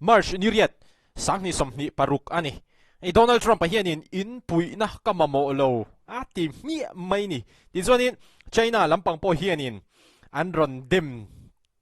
March ni riat 2026 a ni. Hei Donald Trump-a hianin in puihna ka mamawh lo a ti hmiah mai ni. Tichuanin China lampang pawh hianin an rawn dem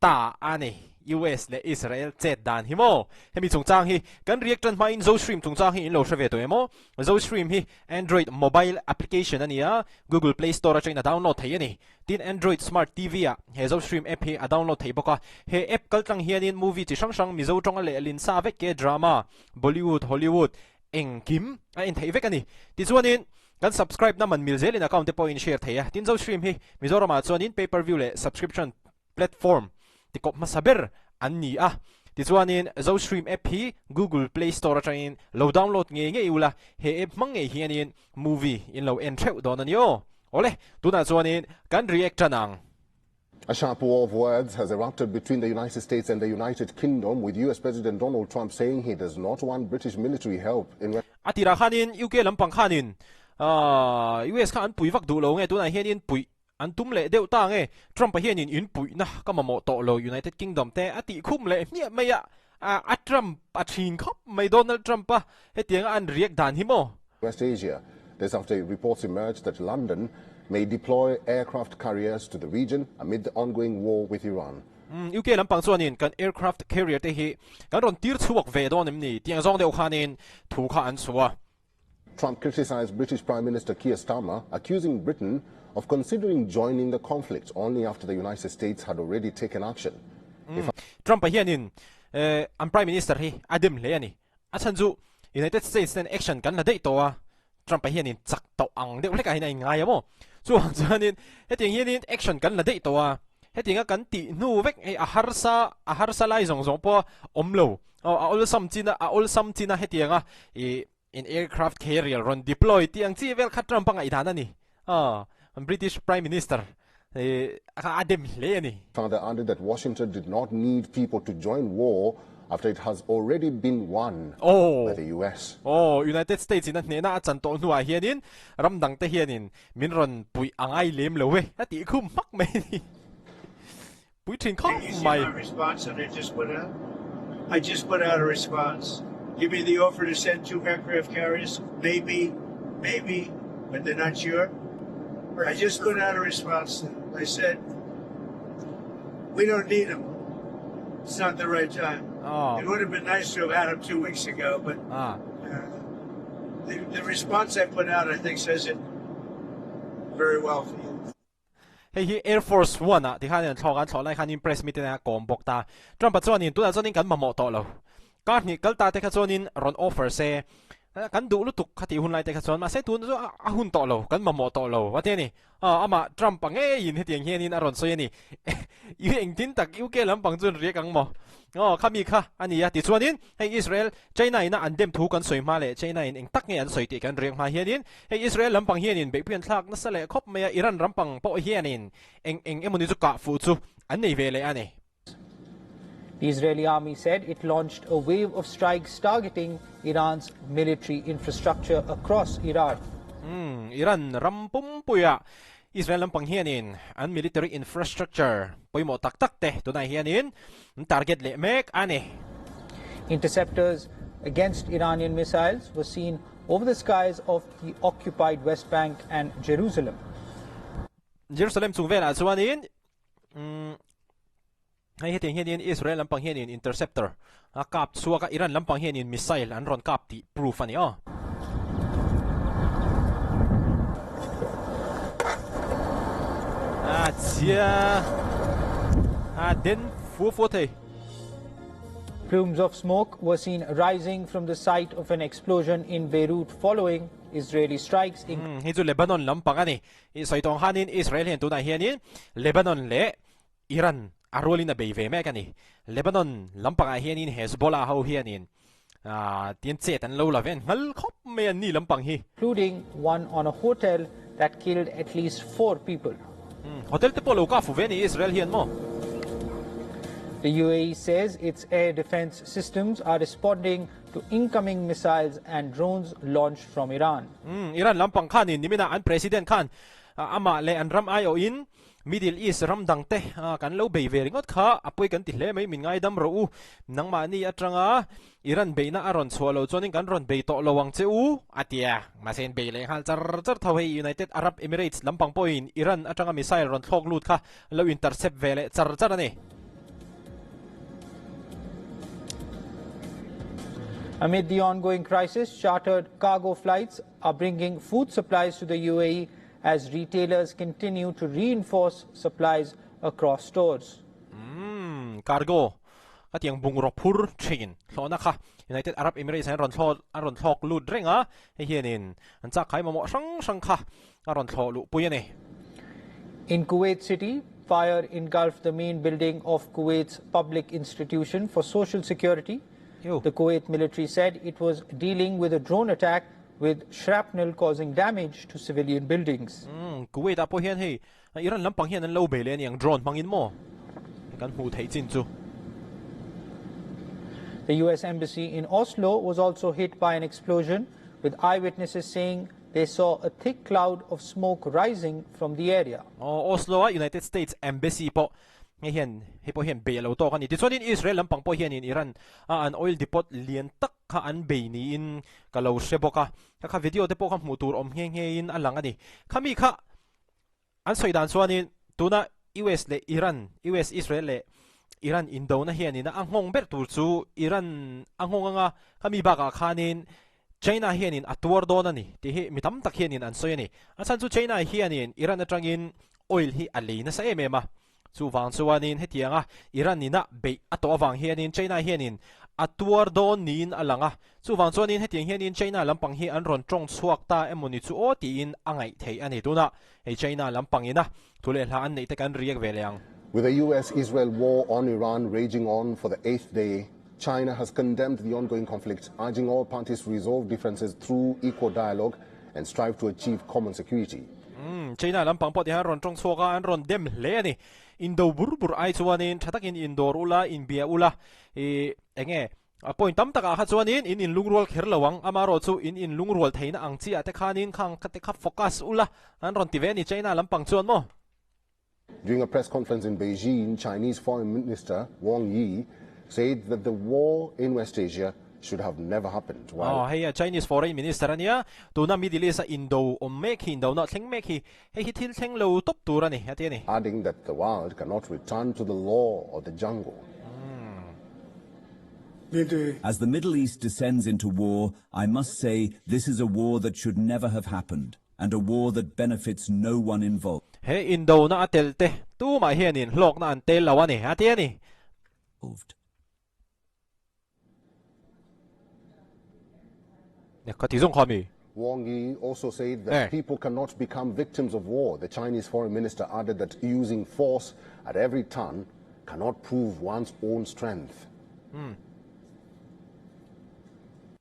ta a ni. US leh Israel chet dan hi maw? Hemi chungchang hi kan react tan hmain Zostream chungchang hi in lo hre ve tawh em aw? Zostream hi Android mobile application a ni a, Google Play Store atangin a download thei a ni. Tin, Android Smart TV ah he Zostream app hi a download thei bawk a. He app kaltlang hianin movie chi hrang hrang Mizo tawnga lehlin sa vek ke drama, Bollywood, Hollywood, engkim a en theih vek a ni. Tichuanin, kan subscribe na man mil zelin account te pawhin share thei a. Tin, Zostream hi Mizoramah chuanin pay per view leh subscription platform tikawp hmasa ber an ni a. Tichuanin, Zostream app hi Google Play Store atangin lo download ngei ngei ula, he app hmang ngei hianin movie in lo en theuh dawn a ni aw. Awle, tunah chuanin kan react tan ang. A sharp war of words has erupted between the United States and the United Kingdom, with US President Donald Trump saying he does not want British military help in. A tirah khanin UK lampang khanin US kha an pui vak duh lo nge tunah hianin puih An tum leh deuh ta nge? Trump-a hianin in puihna ka mamawh tawh lo United Kingdom te a tih khum leh hmiah mai a, a Trump a thin khawp mai Donald Trump-a hetianga an react dan hi maw? West Asia. This after reports emerged that London may deploy aircraft carriers to the region amid the ongoing war with Iran. UK lampang chuanin kan aircraft carrier te hi kan rawn tir chhuak ve dawn em ni? Tiang zawng deuh khanin thu kha an chhuah a. Trump criticized British Prime Minister Keir Starmer, accusing Britain of considering joining the conflict only after the United States had already taken action. If Trump-a hianin an Prime Minister hi a dem hle a ni. A chhan chu United States nen action kan la daih tawh a, Trump-a hianin chak tawh ang deuh hlekah hian a inngai a maw? Chuvang chuanin hetiang hianin action kan la daih tawh a, hetianga kan tih hnu vek hei a harsa a harsa lai zawng zawng pawh awm lo. Aw a awlsam chin a a awlsam chin a hetianga ih In aircraft carrier rawn deploy tih ang chi vel kha Trump a ngaihdan a ni. Aw, British Prime Minister kha a dem hle a ni. Further added that Washington did not need people to join war after it has already been won by the US. Aw, United States in a hnehna a chan tawh hnuah hianin ram dangte hianin min rawn puih a ngai lem lo e a tih khum hmak mai a ni. Pui thin khawp mai. I just put out a response. Give me the offer to send two aircraft carriers, maybe, maybe, but they're not sure. I just put out a response. I said, we don't need them. It's not the right time. Oh. It would have been nice to have had them two weeks ago, but ah. uh, the, the response I put out, I think, says it very well for you. Hei hi Air Force One ah tikhan an thlawk a, an thlawh lai khanin press meet a kawm bawk ta. Trump-a chuanin tunah chuanin kan mamawh tawh lo. Kar hnih kal ta te kha chuanin rawn offer se, kan duh lutuk kha tih hun lai te kha chuan mahse tun chu a hun tawh lo, kan mamawh tawh lo a ti a ni. Amah Trump-a ngeiin hetiang hianin a rawn sawi a ni. I engtin tak UK lampang chuan riak ang maw? Aw, khami kha a ni a. Tichuanin hei Israel, China ina an dem thu kan sawi hma leh China in eng tak nge an sawi tih kan riak hma hianin hei Israel lampang hianin beihpui an thlak nasa leh khawp mai a, Iran rampang pawh hianin eng eng emawni chu kah fuh chu an nei ve leh a ni. The Israeli army said it launched a wave of strikes targeting Iran's military infrastructure across Iran. Umm, Iran ram pumpuia Israel lampang hianin an military infrastructure pawimawh tak tak te tunah hianin an target leh mek a ni. Interceptors against Iranian missiles were seen over the skies of the occupied West Bank and Jerusalem. Jerusalem chung velah chuanin umm hei hetiang hianin Israel lampang hianin interceptor a kap chhuak a, Iran lampang hianin missile an rawn kap tih proof a ni aw. A chhia a den fua fua thei. Plumes of smoke were seen rising from the site of an explosion in Beirut following Israeli strikes in. Hei chu Lebanon lampang a ni. I sawi tawng khanin Israel hian tunah hianin Lebanon leh Iran a rualin a bei ve mek a ni. Lebanon lampangah hianin Hezbollah ho hianin tian chet an lo la ve an nghal khawp mai a ni lampang hi. Including one on a hotel that killed at least four people. Hotel te pawh lo kah fu ve a ni Israel hian maw? The UAE says its air defence systems are responding to incoming missiles and drones launched from Iran. Iran lampang khanin niminah an president khan amah leh an ram aiawhin. Middle East ram dang te kan lo bei ve ringawt kha a pawi kan ti hle mai, min ngaidam rawh u. Nangmahni atanga Iran beihna a rawn chhuah loh chuanin kan rawn bei tawh lo ang che u, a ti a. Mahse in bei leh nghal char char tho hei United Arab Emirates lampang pawhin Iran atanga missile rawn thlawk lut kha lo intercept ve leh char char a ni. Amid the ongoing crisis, chartered cargo flights are bringing food supplies to the UAE as retailers continue to reinforce supplies across stores. Umm, cargo ka tiang bungraw phur thin hlawhna kha United Arab Emirates an rawn thlawk a rawn thlawk lut reng a, hei hianin an chak khai mamawh hrang hrang kha a rawn thlawh luh pui a ni. In Kuwait City, fire engulfed the main building of Kuwait's public institution for social security. The Kuwait military said it was dealing with a drone attack with shrapnel causing damage to civilian buildings. Umm, Kuwait ah pawh hian hei Iran lampang hian an lo bei leh a ni ang drone hmangin maw kan hmuh theih chin chu. The US embassy in Oslo was also hit by an explosion, with eyewitnesses saying they saw a thick cloud of smoke rising from the area. Aw, Oslo a United States embassy pawh hei hian hei pawh hian bei a lo tawk a ni. Tichuanin Israel lampang pawh hianin Iran a an oil depot lian tak kha an bei niin ka lo hre bawk a. Kha kha video te pawh kha hmuh tur awm nghe nghe in a lang a ni. Khami kha An sawi dan chuanin tuna US leh Iran, US, Israel leh Iran indona hianin a nghawng ber tur chu Iran a nghawng anga khami bakah khanin China hianin a tuar dawn a ni tih hi mi tam tak hianin an sawi a ni. A chhan chu China hianin Iran atangin oil hi a lei nasa em em a, Chuvang chuanin hetianga Iran ina beih a tawh avang hianin China hianin a tuar dawn niin a lang a. Chuvang chuanin hetiang hianin China lampang hi an rawn tawng chhuak ta emaw ni chu aw tiin a ngaih theih a ni. Tunah hei China lampang ina thu leh hla an neih te kan riak ve leh ang. With the US-Israel war on Iran raging on for the eighth day, China has condemned the ongoing conflict, urging all parties to resolve differences through equal dialogue and strive to achieve common security. Umm, China lampang pawh tihian an rawn tawng chhuak a, an rawn dem hle a ni. Indo bur bur ai chuanin tha takin indawr ula, inbia ula, ih eng nge a point tam takah kha chuanin in inlungrual kher lo ang, amaherawh chu in inlungrual theihna ang chiah te khanin khang kha te kha focus ula an rawn ti ve a ni China lampang chuan maw. During a press conference in Beijing, Chinese Foreign Minister Wang Yi said that the war in West Asia should have never happened. While Aw, hei a Chinese Foreign Minister a nia, tuna Middle East a indo awm mek hi, indona thleng mek hi, hei hi thil thleng lo tawp tur a ni, a ti a ni. Adding that the world cannot return to the law of the jungle. As the Middle East descends into war, I must say this is a war that should never have happened. and a war that benefits no one involved. He indona a tel te tumah hianin hlawkna an tel lo a ni, a ti a ni. Ka ti zawng kha mi. Wang Yi also said that people cannot become victims of war. The Chinese foreign minister added that using force at every turn cannot prove one's own strength.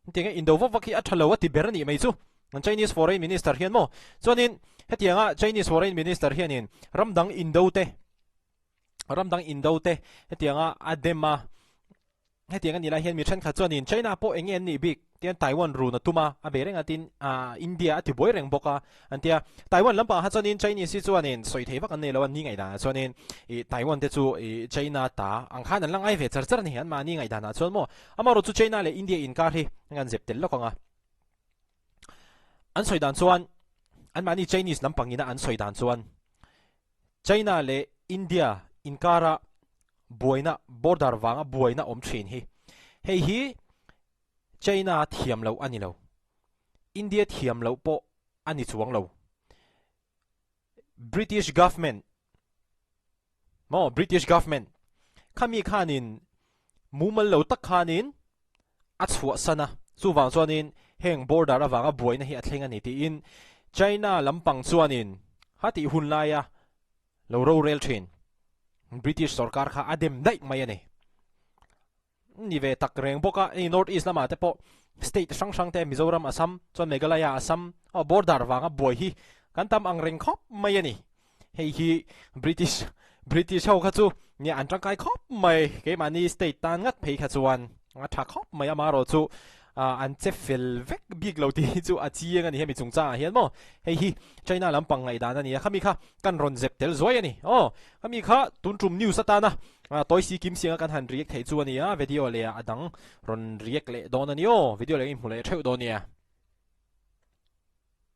Hetiang indo vak vak hi a tha lo a ti ber a nih mai chu. An Chinese Foreign Minister hian maw? Chuanin hetianga Chinese Foreign Minister hianin ram dang indo te, ram dang indo te hetianga a dem a, hetiang a nih lai hian mi thenkhat chuanin China pawh eng nge an nih bik tian Taiwan run a tum a, a bei reng a tin India a ti buai reng bawk a an tia. Taiwan lampang ah chuanin Chinese hi chuanin sawi thei vak an nei lo a, ni ngaihdanah chuanin ih Taiwan te chu ih China ta ang khan an la ngai ve char char a ni anmahni ngaihdanah chuan maw. Amaherawhchu China leh India inkar hi an zep tel lawk ang a. An sawi dan chuan, anmahni Chinese lampangina an sawi dan chuan China leh India inkara buaina, border vanga buaina awm thin hi hei hi China thiam loh a ni lo, India thiam loh pawh a ni chuang lo. British government maw British government khami khanin mumal lo tak khanin a chhuahsan a, chuvang chuanin heng border avanga buaina hi a thleng a ni tiin China lampang chuanin ha tih hun laia lo rorel thin British sorkar kha a dem daih mai a ni. Ni ve tak reng bawk a, hei North East lamah te pawh state hrang hrang te Mizoram, Assam chuan Meghalaya, Assam aw border vanga buai hi kan tam ang reng khawp mai a ni. Hei hi British British ho kha chu nia an tangkai khawp mai, keimahni state tan ngat phei kha chuan a tha khawp mai amaherawh chu. An che fel vek bik lo tih hi chu a chiang a ni hemi chungchangah hian maw. Hei hi China lampang ngaihdan a ni a, khami kha kan rawn zep tel zuai a ni. Aw, khami kha tun tum news atana tawi si kim sianga kan han react theih chu a ni a, video leh a dang rawn react leh dawn a ni aw, video leh in hmu leh theuh dawn nia.